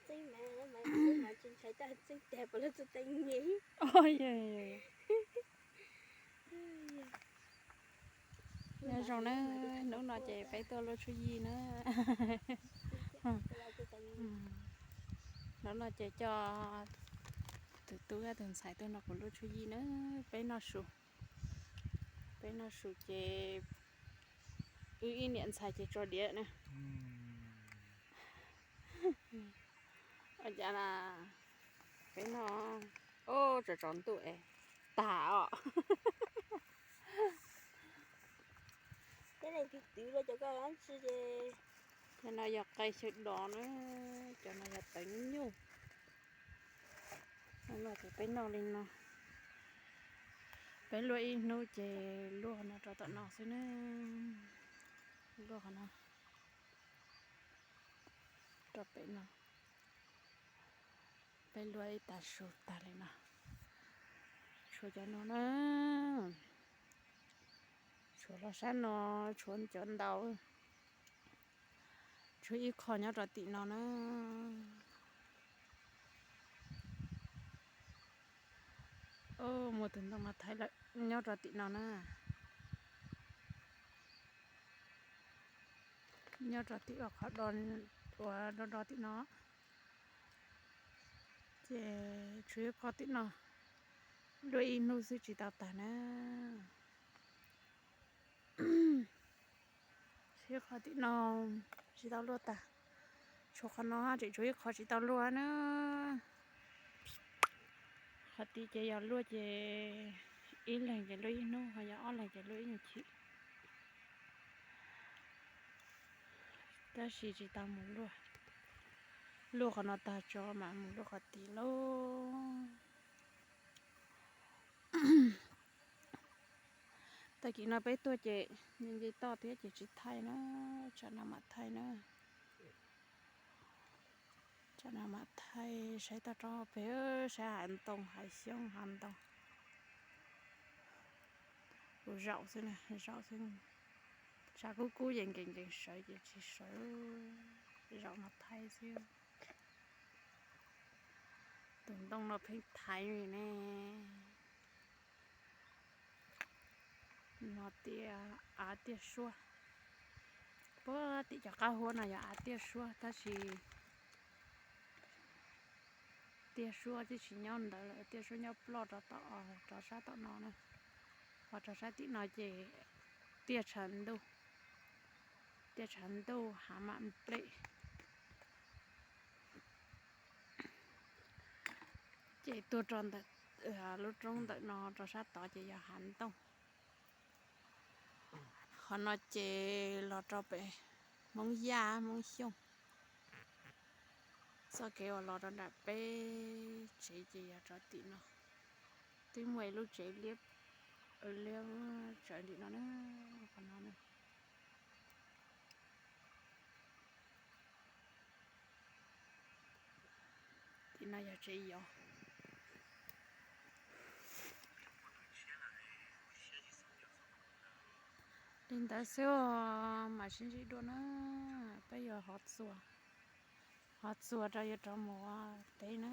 Txeeb mas, mas tsis ntshai coj txeeb tag puas lub txuj teeb nyi. Nyob zoo na, hnub no ces peb tuaj luaj tshuaj yij na. Hnub no ces coj tus tub tus ntxhais tuaj noj kuv luaj tshuaj yij na. Peb noj su, peb noj su ces wb ib niam ntxhais ces tso diav na. Ua cas na, peb noj, o, tso tsaus ntuj es tag os. Cov no yog qe xyaw dos na, cov no yog tawv nyuj nyuj. Hnub no ces peb noj li no, peb luaj ib hnub ces luaj qhov no rau tom no xwb na. Luaj qhov no rau pem no, peb luaj ib tag su tag li no. Tshuav cov no na, tshuav los sab no, tshuav cov ntau. Tshuav ib qho nyob rau tim no na. Muaj tus ntoo no thaiv lawm, nyob rau tim no na. Nyob rau tim ua qhov do, uas do do tim no. Ces tshuav ib qho tim no, luaj ib hnub xwb tsis tau tag na. Tshuav ib qho tim no tsis tau luaj tag. Tshuav qhov no tseem tshuav ib qho tsis tau luaj na. Qhov tid ces yog luaj ces ib leeg ces luaj ib hnub, ho yog ob leeg ces luaj ib nyuag chim. Tab sis tsis tau mus luaj, luaj qhov no tag tso mam mus luaj qhov tid lauj. Tag kis no peb tuaj ces nce nce toj thiab ces tsis thaij na, tsam no mam thaij na. Tsam no mam thaij saib toj roob pem, saib hav ntoo hav xyoob hav ntoo. Kuv zaum xwb na, zaum xwb. Tshav kub kub ces nkees nkees sawv ces tsis sawv, zaum no thaij xwb. Tus ntoo no pheej thaiv li ne. No tiaj, av tiaj suab. Puag tim cov qab huab no yog av tiaj suab tab sis tiaj suab twb tsis nyob ntawd lawm, tiaj suab nyob ploj rau tom, rau sab tom no na. Ho rau sab tim no ces tiaj tshav ntuj, tiaj tshav ntuj hav mam nplej. Ces tuaj rau ntawm lub roob ntawm no rau sab tod ces yog hav ntoo. Qhov no ces los rau pem Hmoob Yaj Hmoob Xyooj. Txoj kev uas los rau nram peb tsev ces yog rau tim no. Twb muaj ib lub tsev liab, liab tsawv ntim no na, qhov no na. Tim no yog tsev yos. Li ntawd xwb os, mam sib ntsib dua na. Peb yuav hov txuas, hov txuas rau yuav rov mus ua teb na.